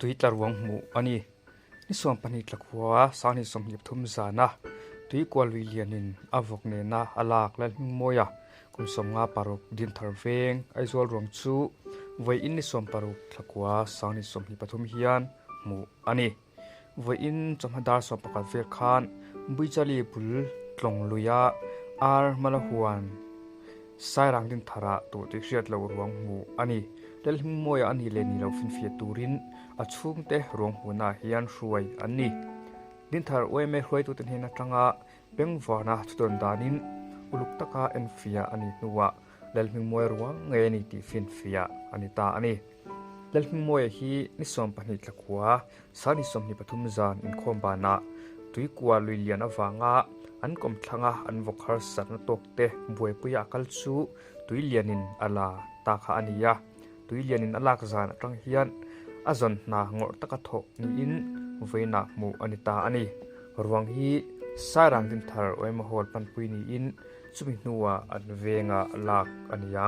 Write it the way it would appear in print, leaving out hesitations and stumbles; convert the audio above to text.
Tui tla ruang hmuh a ni. Ni 12 tla khua 2023 zana tui kual lui lianin a vawk nena a lak Lalhmingmawia kum 56 Dinthar Veng Aizawl ruang chu vawiin ni 16 thla kua 2023 hian hmuh a ni. Vawiin chawhma dar 11 vel khan Buichali bul tlawng luia ar Malahuan Sairang Dinthara tawh tih hriat loh ruang hmuh a ni. Lalhmingmawia a ni leh ni lo finfiah turin a chhungte ruang hmuhnaah hian hruai an ni. Dinthar yma hruaitute hnen atanga pengvarna thudawn danin uluk taka enfiah a nih hnuah Lalhmingmawia ruang ngei a ni tih finfiah a ni ta a ni. Lalhmingmawia hi ni 12 tla khua 2023 zan inkhawm banah tuikua lui lian avanga an kawmthlanga an vawk harsatna tawkte buaipuia a kal chu tui lianin a la ta kha a ni a. Tui lianin a lak zan atang hian a zawn hna ngawrh taka thawh niin vawiinah hmuh a ni ta a ni. Ruang hi Sairang Dinthar yma Hall panpui niin chumi hnuah an venga lak a ni ang.